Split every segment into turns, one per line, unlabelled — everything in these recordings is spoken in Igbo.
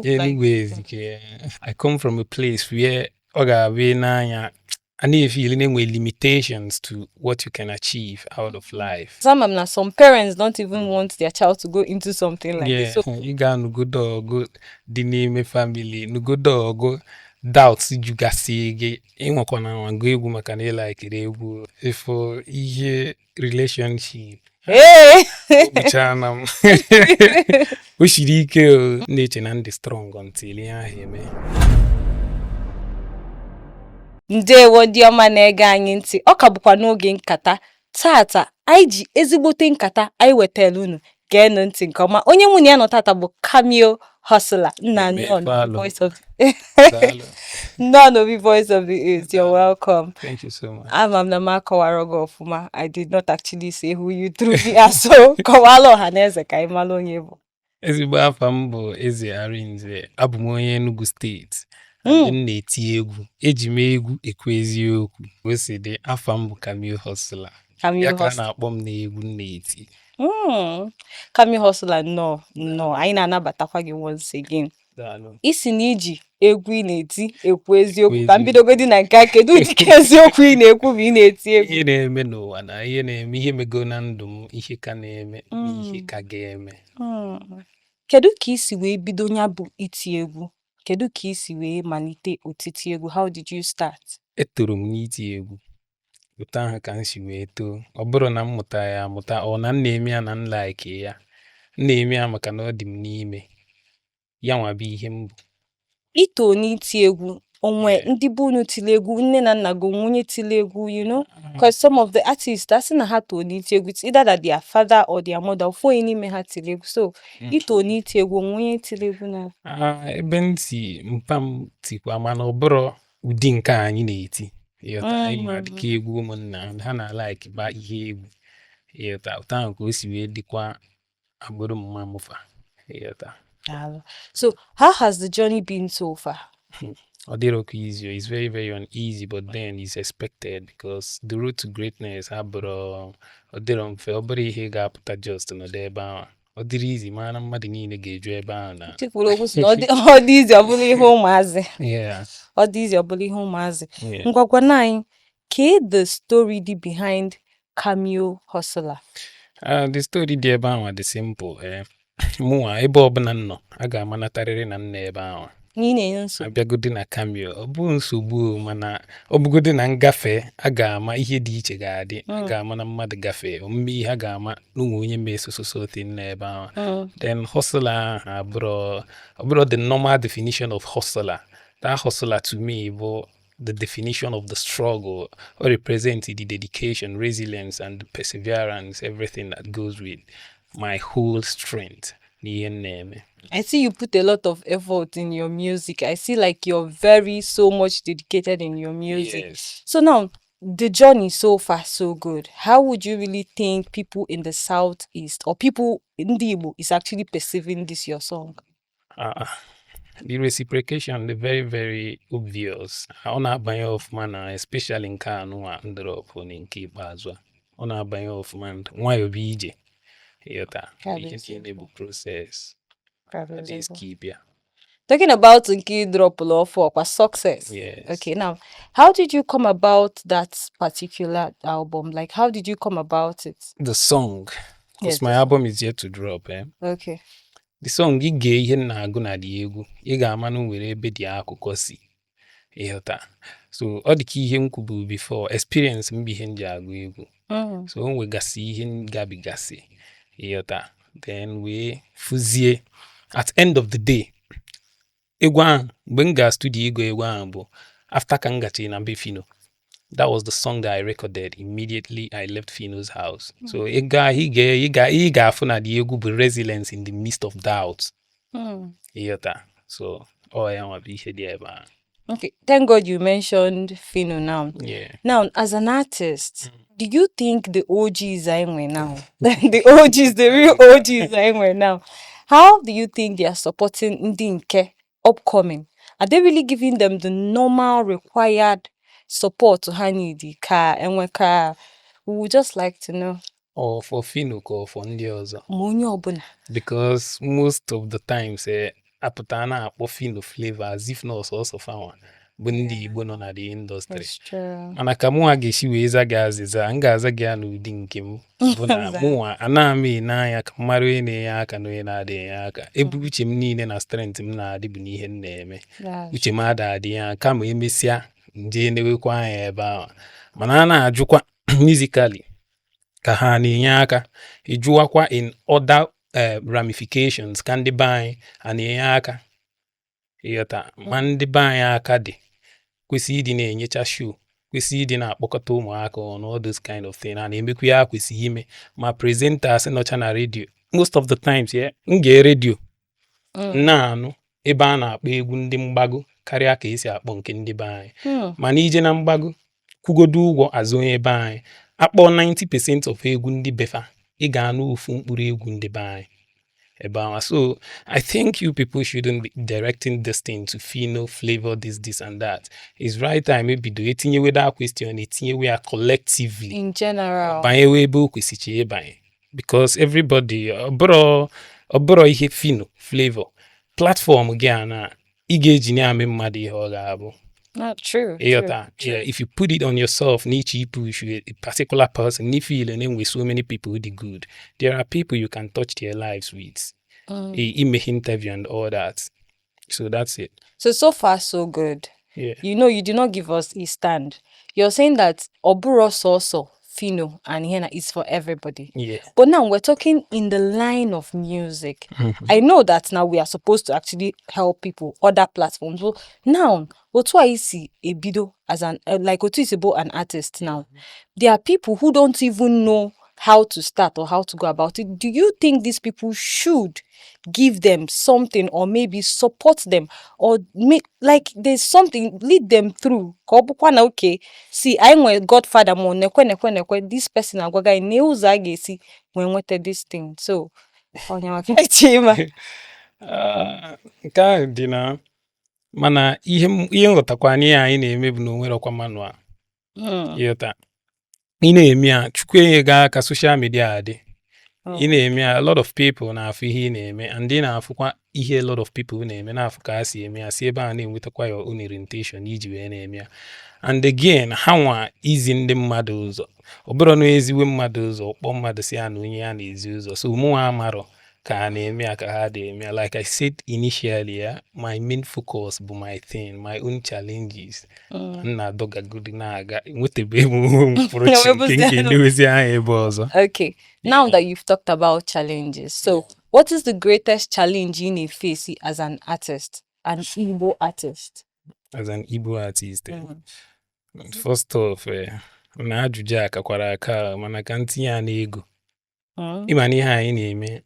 Enugu Ezike. I come from a place where ọ ga-abụ ị n'anya a na-efeel na-enwe limitations to what you can achieve out of life.
Some of na some parents don't even want their child to go into something like this. So
Ị ga-anụgodo ọgụ dị n'ime family, nụgodo ọgụ doubts jugasị gị, ịnwekwana nwa gụọ egwu maka na ị likeri egwu ịfụ ihe relationship.
Hey!
Kpuchana m, o siri ike o na-eche na ndị strong until ihe ahụ eme.
Ndewo, ndị ọma na-ege anyị ntị. Ọ ka bụkwa n'oge nkata tata anyị ji ezigbote nkata anyị wetara unu. Geenụ ntị nke ọma. Onye mụ na ya nọ tata bụ Cameo Hustler nna. Nnọọ,
Daalụ.
Voice of
Daalụ.
Nnọọ n'obi Voice of the East. You're welcome.
Thank you so much.
Ama m na m akọwara gị ọfụma. I did not actually say who you truly are, so kọwala ọha na eze ka anyị mara onye bụ.
Ezigbo afa m bụ Eze Arinze. Abụ m onye Enugu Steeti. M na-eti egwu, eji m egwu ekwu eziokwu. O si dị, afa m bụ Cameo Hustler.
Cameo
Ya ka a
Hustler.
na-akpọ m n'egwu m na-eti.
Cameo Hustler, nnọọ nnọọ, anyị na-anabatakwa gị once again.
Daalụ.
Isi na iji egwu ị na-eti ekwu eziokwu, ka m
eziokwu.
bidogodi na nke a, kedu ụdịka eziokwu ị na-ekwu ma ị na-eti egwu?
Ihe na-eme n'ụwa na ihe na-eme, ihe mego na ndụ m, ihe ka na-eme na ihe ka ga-eme.
Kedu ka ị si wee bido ya bụ iti egwu? Kedu ka ị si wee malite otiti egwu? How did you start?
Etoro m n'iti egwu. Otu ahụ ka m si wee too. Ọ bụrụ na m mụtara ya amụta, ọ na m na-eme ya na m like ya, m na-eme ya maka na ọ dị m n'ime ya. Nwa bụ ihe m bụ.
Ito n'iti egwu onwe ndị be unu tiri egwu, nne na nna gị, onwe onye tiri egwu, because some of the artists asị na ha too n'iti egwu, it's either that their father or their mother, ofu onye n'ime ha tiri egwu. So ito n'iti egwu, onwe onye tiri egwu na
Ah, ebe m si, mpa m tikwa, mana ọ bụrụ ụdị nke a anyị na-eti, ịghọta? Anyị ma dịka egwu ụmụnna ha na-alike ba ihe egwu, ịghọta? Otu ahụ ka o si wee dịkwa agbụrụ mma mụfa, ịghọta?
Daalụ. So how has the journey been so far?
Ọ dịrọ ka easy o. It's very, very uneasy, but then it's expected because the road to greatness abụrọ, ọ dịrọ mfe. Ọ bụrụ ihe ga-apụta just nọdụ ebe ahụ, ọ dịrị easy, mana mmadụ niile ga-eju ebe ahụ na
Chikwuru okwu sị na ọ dị easy, ọ bụrụ ihe ụmụazị. Ọ dị easy, ọ bụrụ ihe ụmụazị. Ngwa, gwana anyị kee the story dị behind Cameo Hustler.
The story dị ebe ahụ dị simple, eh. Mụnwa, ebe ọbụla m nọ, a ga-amanatarịrị na m nọ ebe ahụ.
Na ị na-enye nsogbu.
Abịagodi na Cameo, ọ bụ nsogbu o, mana ọ bụgodi na ngafe, a ga-ama ihe dị iche ga-adị. A ga-ama na mmadụ gafee omume ihe, a ga-ama na onwe onye mee so so so thing n'ebe ahụ. Then hustler ahụ abụrọ, ọ bụrụ the normal definition of hustler. That hustler to me bụ the definition of the struggle or represent the dedication, resilience and the perseverance, everything that goes with my whole strength n'ihe m na-eme.
I see you put a lot of effort in your music. I see like you're very so much dedicated in your music.
Yes.
So now, the journey so far so good. How would you really think people in the southeast or people in the Igbo is actually perceiving this your song?
The reciprocation dị very, very obvious. Ọ na-abanye ọfụma na especially nke a nụnwa ndrọpụ na nke ikpeazụ a. Ọ na-abanye ọfụma. Nwayọọ bụ ije, ịghọta?
Ka bụ
ihe niile bụ process.
Ka
Just keep ya.
Talking about nke drop off for success.
Yes.
Okay, now how did you come about that particular album? Like, how did you come about it?
The song, because
Yes,
my
the
album is yet to drop, eh?
Okay.
The song, ị gee ihe m na-agụ na dị egwu, ị ga-ama na o nwere ebe dị akụkọ si, ịghọta? So ọ dị ka ihe m kwuburu before, experience m bụ ihe m ji agụ egwu. So o nwegasị ihe m gabigasị, ịghọta? Then wee fụzie at end of the day, egwu ahụ, mgbe m gaa studio ịgụ egwu ahụ bụ after ka m gachara na be Fino. That was the song that I recorded immediately I left Fino's house. So ị ga ị ga-afụ na the egwu bụ resilience in the midst of doubt, ịghọta? So ọ ya nwa bụ ihe dị ebe ahụ.
Okay. Thank God you mentioned Fino now.
Yeah.
Now, as an artist, do you think the OGs are now, the OGs, the real OGs are now, how do you think they are supporting ndị nke upcoming? Are they really giving them the normal required support ha need ka enwe ka? We would just like to know.
Or for Fino ka or for ndị ọzọ?
Ma onye ọbụla.
Because most of the times, eh, Apụta na-akpọ Phyno Flavour as if na ọsọsọ fanwa bụ ndị Igbo nọ na the industry.
It's true.
Mana ka mụnwa ga-esi wee za gị azịza, m ga-aza gị ya n'ụdị nke m bụ na mụnwa anaghị m ene anya ka m mara onye na-enye aka na onye na-adịghị enye aka. Ebe uche m niile na strength m na-adị bụ n'ihe m na-eme. Uche m ada adị ya, kama emesịa nje enewekwa anya ebe ahụ. Mana a na-ajụkwa musically ka ha na-enye aka, ịjụwakwa in other ramifications ka ndị be anyị a na-enye aka, ịghọta? Ma ndị be anyị aka dị kwesị ịdị na-enyecha show, kwesị ịdị na-akpọkọta ụmụaka on all those kind of thing, a na-emekwa ya kwesịghị ime. Ma presenters nọcha na redio most of the times, yeah, m gee redio na-anụ ebe a na-akpọ egwu ndị mgbago karịa ka esi akpọ nke ndị be anyị. Mana ije na mgbago kwugodo ụgwọ azụ onye be anyị akpọ 90% of egwu ndị befa, ị ga-anụ ofu mkpụrụ egwu ndị be anyị ebe ahụ. So I think you people shouldn't be directing this thing to Phyno Flavour, this, this and that. It's right time ebido etinyewe that question, etinyewe ya collectively
In general.
Banyewe ebe o kwesịrị ịbanye, because everybody, ọ bụrụ ihe Phyno Flavour platform gị a na ị ga-eji na-amị mmadụ ihe ọ ga-abụ.
Not true.
Ịghọta? Yeah, if you put it on yourself n'iche push a particular person, n'ife na enwe so many people who dị good, there are people you can touch their lives with ime interview and all that. So that's it.
So, so far, so good. You did not give us a stand. You're saying that ọ bụrọ sọsọ Phyno and Hena is for everybody.
Yeah.
But now we're talking in the line of music. I know that now we are supposed to actually help people, other platforms. But now, otu a isi ebido as an like otu isi bụ an artist now, there are people who don't even know how to start or how to go about it. Do you think these people should give them something or maybe support them or make like there's something lead them through, ka ọ bụkwa na okay, see, anyị nwere godfather ma ọ nekwe nekwe nekwe this person agwaga anyị na ụzọ a ga-esi wee nweta this thing? So onye maka Chima.
Ah, nke ahụ dị na, mana ihe nghọtakwa n'ihe anyị na-eme bụ na o nwerọkwa manual. Ịghọta? Ị na-eme ya, Chukwu enye gị aka, social media adị. Ị na-eme ya, a lot of people na-afụ ihe ị na-eme, and ị na-afụkwa ihe a lot of people na-eme, na-afụ ka ha si eme ya, si ebe a na-enwetakwa your own orientation iji wee na-eme ya. And again, ha nwa izi ndị mmadụ ụzọ, ọ bụrụ na eziwe mmadụ ụzọ, kpọọ mmadụ si ya na onye ya na-ezi ụzọ. So mụnwa amarọ ka ha na-eme ya ka ha dị eme ya. Like I said initially, ya my main focus bụ my thing, my own challenges. M na-adọgagodi na-aga, enwetabeghị m onwe m pụrụ chi nke m ga-elewezi anya ebe ọzọ.
Okay, now that you've talked about challenges, so what is the greatest challenge you may face as an artist, an Igbo artist?
As an Igbo artist, first off, na ajụjụ a kakwara aka, mana ka m tinye ya n'ego. Ịma na ihe anyị na-eme,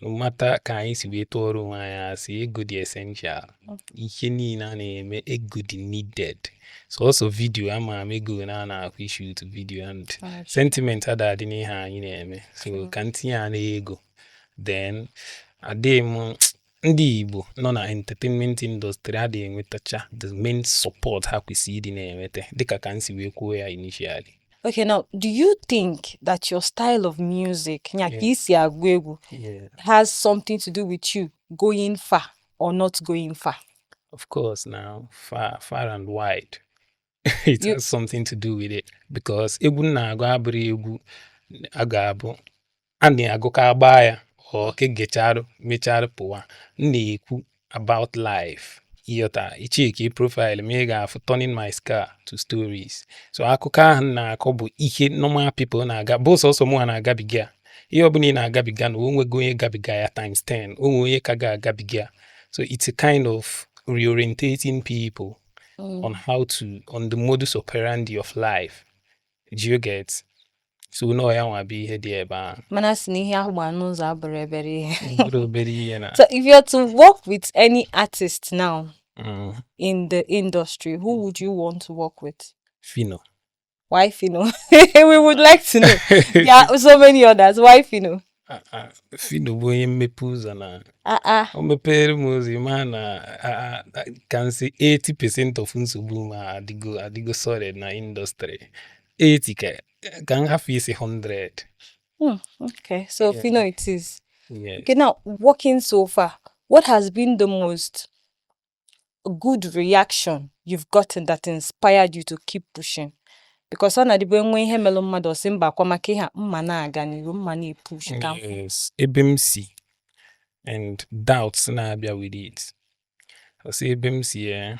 mata ka anyị si wee tụọrọ onwe anyị asị, ego dị essential. Ihe niile a na-eme, ego dị needed. Sọsọ video, ama m ego na a na-akwụ ishoot video, and sentiment ada adị n'ihe anyị na-eme. So ka m tinye ya n'ego. Then adịghị m, ndị Igbo nọ na entertainment industry adịghị enwetacha the main support ha kwesịrị ịdị na-enweta, dịka ka m si wee kwuo ya initially.
Okay, now, do you think that your style of music, nya ka isi agụ egwu, has something to do with you going far or not going far?
Of course, now, far, far and wide. It has something to do with it, because egwu m na-agụ abụrụ egwu a ga-abụ a na-agụ ka agbaa ya ọ ka gecharụ mecharụ pụwa. M na-ekwu about life. Ịghọta? Icheki profile m, ị ga-afụ "Turning My Scar to Stories". So akụkọ ahụ m na-akọ bụ ihe normal people na-aga, bụ sọsọ mụnwa na-agabiga ya. Ihe ọbụla ị na-agabiga na o nwego onye gabiga ya times 10, o nwe onye ka ga-agabiga ya. So it's a kind of reorientating people on how to, on the modus operandi of life. Do you get? So no, ya nwa bụ ihe dị ebe ahụ.
Mana sị na ihe ahụ gba n'ụzọ abụrụ ebere ihe.
Bụrụ obere ihe na.
So if you're to work with any artist now in the industry, who would you want to work with?
Phyno.
Why Phyno? We would like to know. There are so many others. Why Phyno?
Ah, ah, Phyno bụ onye mmepe ụzọ na
Ah ah.
o mepere m ụzọ, ịma na ah, ah, ka m sị 80% of nsogbu m adịgo sorted na industry. 80 ka m hafụ isi 100.
Okay, so Phyno it is.
Yeah.
Okay, now working so far, What has been the most good reaction you've gotten that inspired you to keep pushing? Because ọ na-adịbụ enwe ihe melụ mmadụ, ọ sị mba kwa maka ihe a mma na-aga n'iru, mma na-epush ka m.
Yes, ebe m si and doubts na-abịa with it. Ọ sị ebe m si, eh.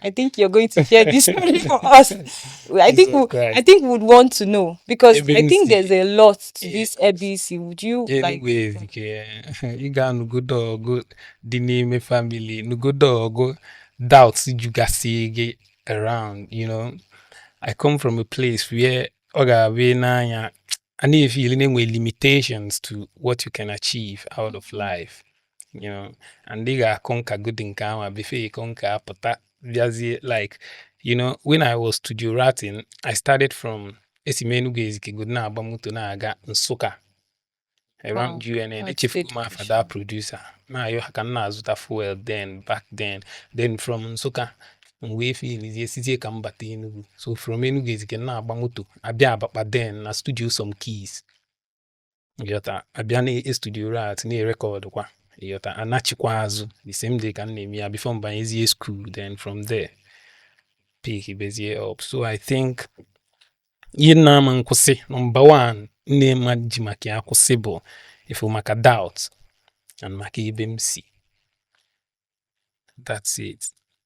I think you're going to share this story for us. I think
Jesus
we, I
Christ.
think we'd want to know because
Ebe
I
m
think
si.
there's a lot to this ABC. Would you like?
Anyways, nke ị ga-anụgodo ọgụ dị n'ime family, nụgodo ọgụ doubts jugasị gị around. I come from a place where ọ ga-abụ ị n'anya a na-efeel na-enwe limitations to what you can achieve out of life, and ị ga-akọnka good nke ahụ before ị conquer apụta bịazie. Like, when I was studio ratting, I started from esi m Enugu Ezike good na-agba moto na-aga Nsụka around UNN.
That's
Echefugo m afa
dedication.
that producer na-ayọ ha ka m na-azụta fuel then, back then. Then from Nsụka m wee feelizie sizie ka m bata Enugu. So from Enugu Ezike m na-agba moto abịa Abakpa, then na studio Some Keys, ịghọta, abịa na studio rat na-erecord kwa, ịghọta, anachikwa azụ the same day ka m na-eme ya before m banyezie school. Then from there pick bezie up. So I think ihe na-ama nkwụsị, number one nne ma ji maka ya kwụsị bụ ifu maka doubt and maka ebe m si. That's it.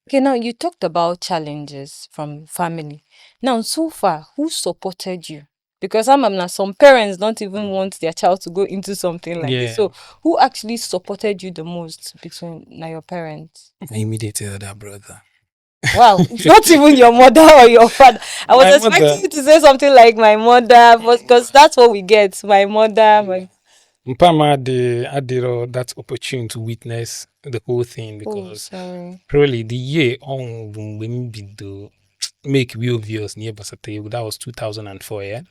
Okay, now you talked about challenges from family. Now, so far, who supported you? Because I'm now some parents don't even want their child to go into something like this. So, who actually supported you the most between now your parents?
My immediate elder brother.
Wow, it's not even your mother or your father. I was
My
expecting
mother.
you to say something like my mother, but because that's what we get. My mother, my
Mpa m adị adịrọ that opportunity to witness the whole thing
Oh,
because
sorry.
Probably the year ọ nwụrụ bụ mgbe m bido make we obvious n'ihe gbasata egwu. That was 2004, yeah.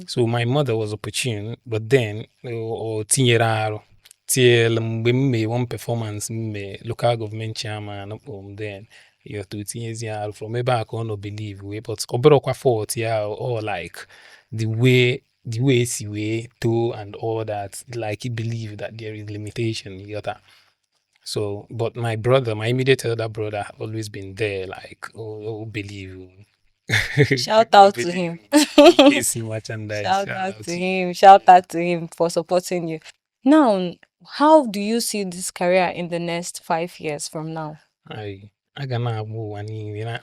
So my mother was opportune, but then o tinyere arụ tinyere mgbe m mee one performance, m mee local government chairman kpọrọ m, then ịghọta, o tinyezi arụ from ebe a ka ọ nọ believe wee, but ọ bụrụkwa fault ya or like the way esi wee too and all that, like he believe that there is limitation, ịghọta. So but my brother, my immediate elder brother, have always been there, like, oh, believe.
Shout out to him.
Esi merchandise.
Shout out to him. Shout out to him for supporting you. Now, how do you see this career in the next 5 years from now?
Ai, a ga na-agba ụwa niile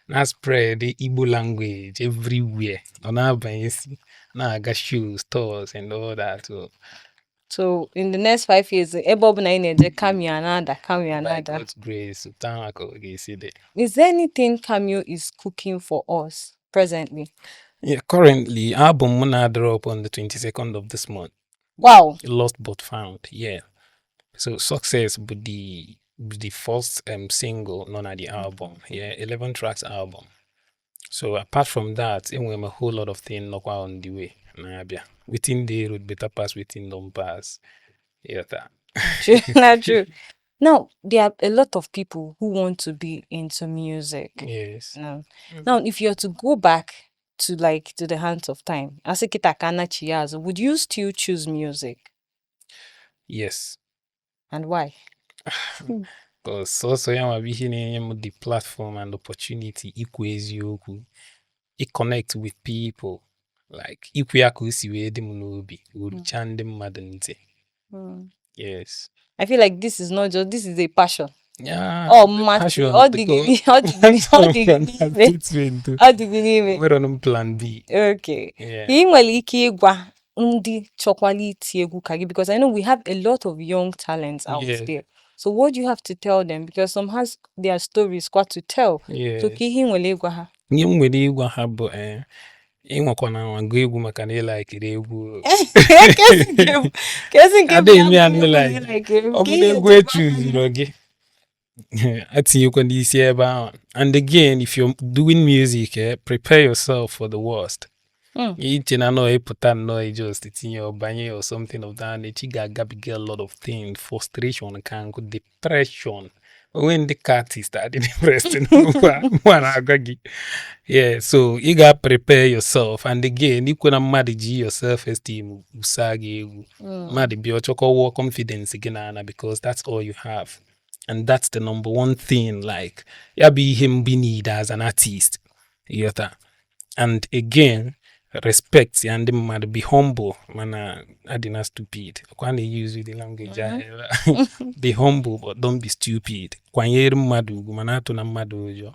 na spread Igbo language everywhere. Ọ na-abanyesi na-aga shows, tours and all that. So,
So in the next 5 years, ebe ọ bụla ị na-eje, Cameo anada, Cameo
by
anada.
God's grace, otu ahụ ka ọ ga-esi dị.
Is there anything Cameo is cooking for us presently?
Yeah, currently, album m na-drop on the 22nd of this month. Lost But Found, yeah. So Success bụ the first single nọ na the album, yeah, 11 tracks album. So apart from that, enwere m a whole lot of things nọkwa on the way na-abịa. Wetin dey road better pass wetin don pass. Ịghọta?
True, not true. Now, there are a lot of people who want to be into music.
Yes.
Now, now if you're to go back to like to the hands of time, asị kịta ka anachi ya azụ, would you still choose music?
Yes.
And why?
Because sọsọ ya nwa bụ ihe na-enye m the platform and opportunity ikwu eziokwu, i-connect with people, like ikwu ya ka o si wee dị m n'obi, o ruchaa ndị mmadụ ntị. Yes.
I feel like this is not just, this is a passion.
Yeah,
Oh, mmasị,
passion,
ọ dị gị ọ dị gị ọ dị gị n'ime. Ọ dị gị n'ime.
Nwere m plan B.
Okay.
Yeah.
Ị nwere ike ịgwa ndị chọkwala iti egwu ka gị, because I know we have a lot of young talents out there. So what do you have to tell them? Because some has their stories kwa to tell. So ka ihe ị nwere ịgwa ha?
Ihe m nwere ịgwa ha bụ ịnwekwana anwa gụọ egwu maka na ịlikeri egwu.
Kezi nke
Ada
bụ
eme ya
ya
ndị
bụ
like
like egwu?
ọ
Ka
bụrụ
ihe
egwu echuzuru gị, atinyekwa n'isi ebe ahụ. And again, if you're doing music, prepare yourself for the worst. Iche na nọ ịpụta nnọọ just tinye ọbanye or something of that nature, ị ga-agabiga a lot of things, frustration ka nkụ, depression. Onwe ndị ka artist adị depressed n'ụwa mụ na-agwa gị. Yeah, so ị ga prepare yourself, and again, ikwe na mmadụ ji your self esteem busa gị egwu. Mmadụ bịa ọchọkọwụọ confidence gị n'ana, because that's all you have and that's the number one thing, like ya bụ ihe mbụ need as an artist, ịghọta? And again, respect ya ndị mmadụ, be humble mana adịna stupid. Ọkwa na-use the language ahụ ebe a. Be humble but don't be stupid. Kwanyere mmadụ ugwu mana atụ na mmadụ ụjọ.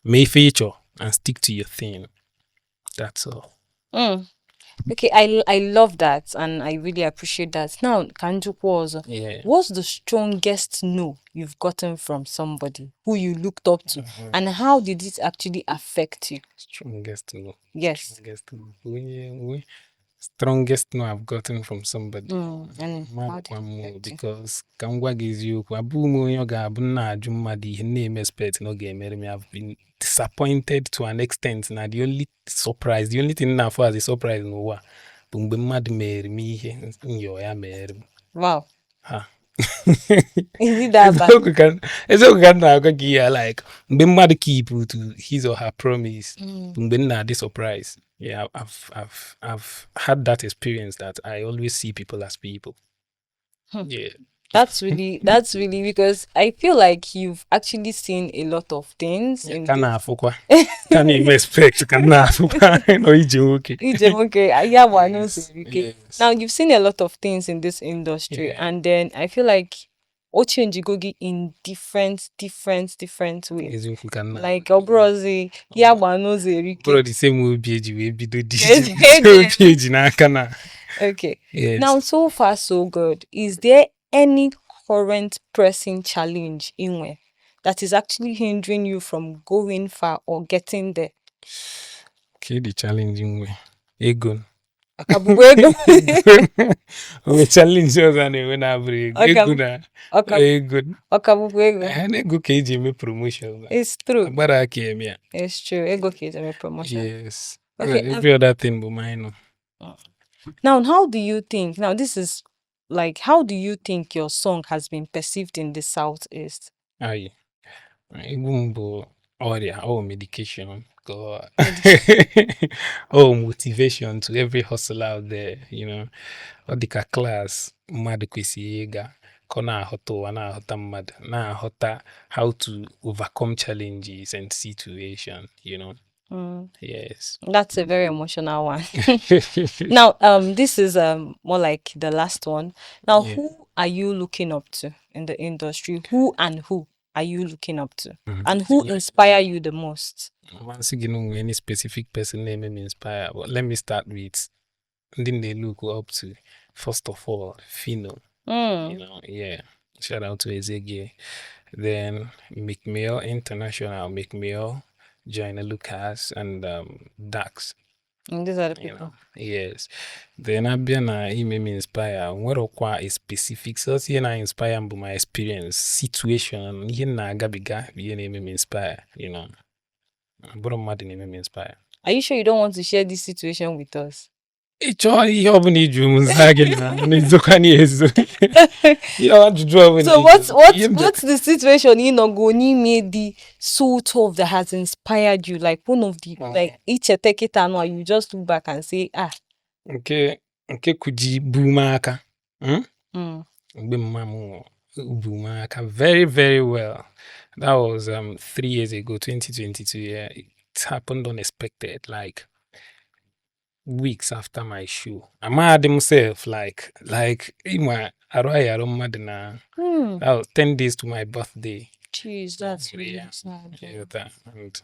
Mee ife ịchọ and stick to your thing. That's all.
Okay, I love that and I really appreciate that. Now, ka m jụkwa ọzọ.
Yeah.
What's the strongest no you've gotten from somebody who you looked up to, and how did it actually affect you?
Strongest no?
Yes.
Strongest no, onye onye strongest no I've gotten from somebody.
And how did
Makwa
it
m
affect you?
Because ka m gwa gị eziokwu, abụghị m onye ọ ga-abụ m na-ajụ mmadụ ihe m na-eme expect na ọ ga-emere m. I've been disappointed to an extent na the only surprise, the only thing m na-afụ as a surprise n'ụwa bụ mgbe mmadụ mere m ihe nyọ ya mere m. Ha.
Is it that bad?
Eziokwu ka m na-agwa gị ya, like mgbe mmadụ keep to his or her promise bụ mgbe m na-adị surprise. Yeah, I've had that experience that I always see people as people. Yeah.
That's really because I feel like you've actually seen a lot of things in
Ka na-afụkwa, ka na-eme expect, ka m na-afụkwa nọ ije nwoke.
Ije nwoke, ya bụ anụ siri ike.
Yes.
Now you've seen a lot of things in this industry, and then I feel like o change gị in different, different, different ways.
Eziokwu ka m na
Like ọ bụrụzi ya gba n'ụzọ erike.
Bụrụ the same obi eji wee bido DJ, obi eji n'aka na. Yes.
Now, so far so good. Is there any current pressing challenge inwe that is actually hindering you from going far or getting there?
Okay, the challenge nwe ego.
Ọ bụkwa ego?
Onwe challenge ọzọ a na-enwe na-abụrụ ego? Ego na ego.
Ọ ka bụkwa ego?
Eh, na ego ka eji eme promotion.
It's true.
Agbara aka eme ya.
It's true. Ego ka eji eme promotion.
Yes.
Okay,
Every other thing bụ minor.
Now, how do you think? Now, this is like, how do you think your song has been perceived in the Southeast?
Ayi, egwu m bụ ọrịa or medication ka or motivation to every hustler out there. Ọ dị ka class mmadụ kwesịrị ịga ka ọ na-aghọta ụwa, na-aghọta mmadụ, na-aghọta how to overcome challenges and situation. Yes.
That's a very emotional one. Now, this is more like the last one. Now, who are you looking up to in the industry? Who and who are you looking up to? And who inspire you the most?
Once again, no any specific person na-eme m inspire, but let me start with ndị m na-look up to. First of all, Phyno. Yeah. Shout out to Ezege. Then McMill International, McMill, Joyner Lucas, and Dax.
And these are the
You
people.
Yes. Then abịa na ime m inspire, nwerọkwa a specific sọsọ ihe na-inspire m bụ my experience, situation, ihe m na-agabiga bụ ihe na-eme m inspire. Ọ bụrụ mmadụ na-eme m inspire.
Are you sure you don't want to share this situation with us?
Ị chọọ ihe ọbụla iju m zaa gị na na-ezokwa ezo. Ihe ajụjụ ọbụla
So
ị
what's
jụrụ,
what's
ihe m
what's the situation ị nọgo n'ime dị so tough that has inspired you? Like one of the like ichete kịta now, you just look back and say, "Ah,"
Nke kuji bu m aka. Mgbe mma m nwụrụ, bu m aka very, very well. That was 3 years ago, 2022. Yeah, it happened unexpected, like weeks after my show. Amadị m self, like ịma arụ arụ mmadụ na that was 10 days to my birthday.
Jeez, that's really sad.
Yeah, that, and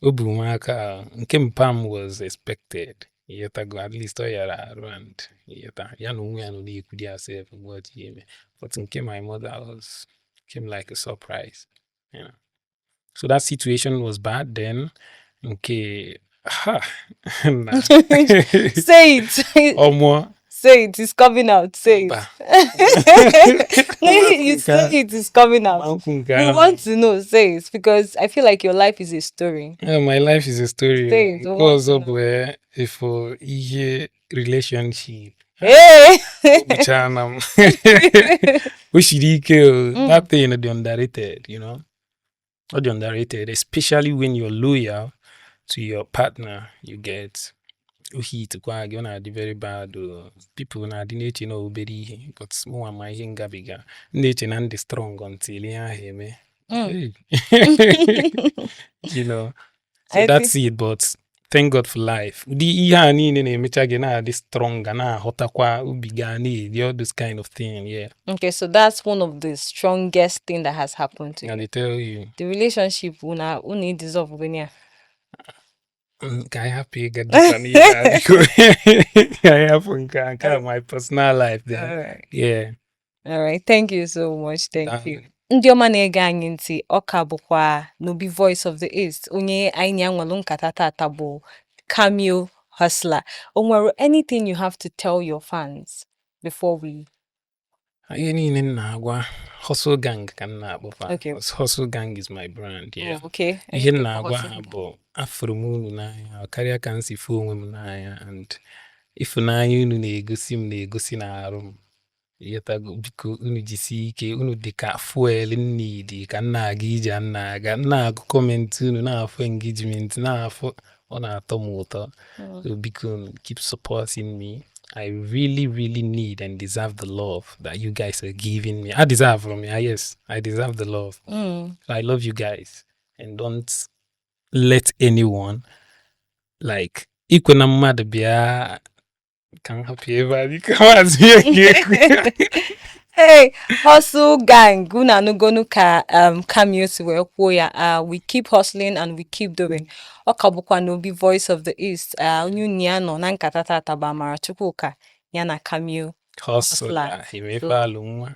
o bu m aka. Nke mpa m was expected. Ịghọtago, at least ọ yara arụ and ịghọta ya na onwe ya nọ na-ekwu ya sef mgbe ọ ji eme, but nke my mother was came like a surprise. So that situation was bad. Then nke ha na
Say it.
ọmụọ.
Say it. It's coming out. Say it.
Mba.
No, you say it. It's coming out.
Nkwu nke
We
ahụ.
Want to know. Say it because I feel like your life is a story.
Yeah, my life is a story.
Say it, we
Nke
want
ọzọ
to
bụ ifo ihe relationship.
Hey.
Kpuchana m. O siri ike o. That thing dị underrated. Ọ dị underrated, especially when you're loyal to your partner. You get o hit kwa gị, ọ na-adị very bad o. People na-adị na-eche na obere ihe, but mụnwa ma ihe ngabiga. M na-eche na ndị strong until ihe ahụ eme. Hey. So
I
that's it, but thank God for life. Ụdị ihe a niile na-emecha gị na-adị stronger, na-aghọtakwa obi gị a na-eri all those kind of thing, yeah.
Okay, so that's one of the strongest thing that has happened to you.
And they tell you.
The relationship una dissolve when ya.
Ka anyị hapụ ịga deeper n'ihe a, biko. Ka anyị hapụ nke a my personal life there.
All right.
Yeah.
All right. Thank you so much. Thank
Daalụ.
You. Ndị ọma na-ege anyị ntị, ọ ka bụkwa n'Obi Voice of the East. Onye anyị na-anwelu nkata tata bụ Cameo Hustler. O nwere anything you have to tell your fans before we
Ihe niile m na-agwa Hustle Gang ka m na-akpọfa. Hustle Gang is my brand, yeah.
Oh, okay.
Ihe m na-agwa ha bụ afụrụ m unu n'anya karịa ka m si fụ onwe m n'anya, and ịfụnanya unu na-egosi m na-egosi n'arụ m. Ịghọtago? Biko, unu jisie ike. Unu dị ka fuel m need ka m na-aga ije a m na-aga. M na-agụ comment unu, na-afụ engagement, na-afụ ọ na-atọ m ụtọ. So biko, keep supporting me. I really, really need and deserve the love that you guys are giving me. I deserve from you. Yes, I deserve the love. I love you guys, and don't let anyone, like, ikwe na mmadụ bịa ka m hapụ ebe a, biko, maazị ga-ekwu.
Hey, Hustle Gang, unu anụgonu ka Cameo si wee kwuo ya. We keep hustling and we keep doing. Ọ ka bụkwa n'Obi Voice of the East. Onye unu ya nọ na nkata tata bụ Amara Chukwuka ya na Cameo
Hustler.
Hustler.
Imefe alụ nwa.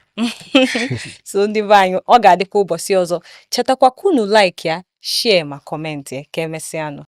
So ndị be anyị, ọ ga-adịkwa ụbọchị ọzọ. Chetakwa ka unu like ya, share ma comment ya. Ka emesịanụ.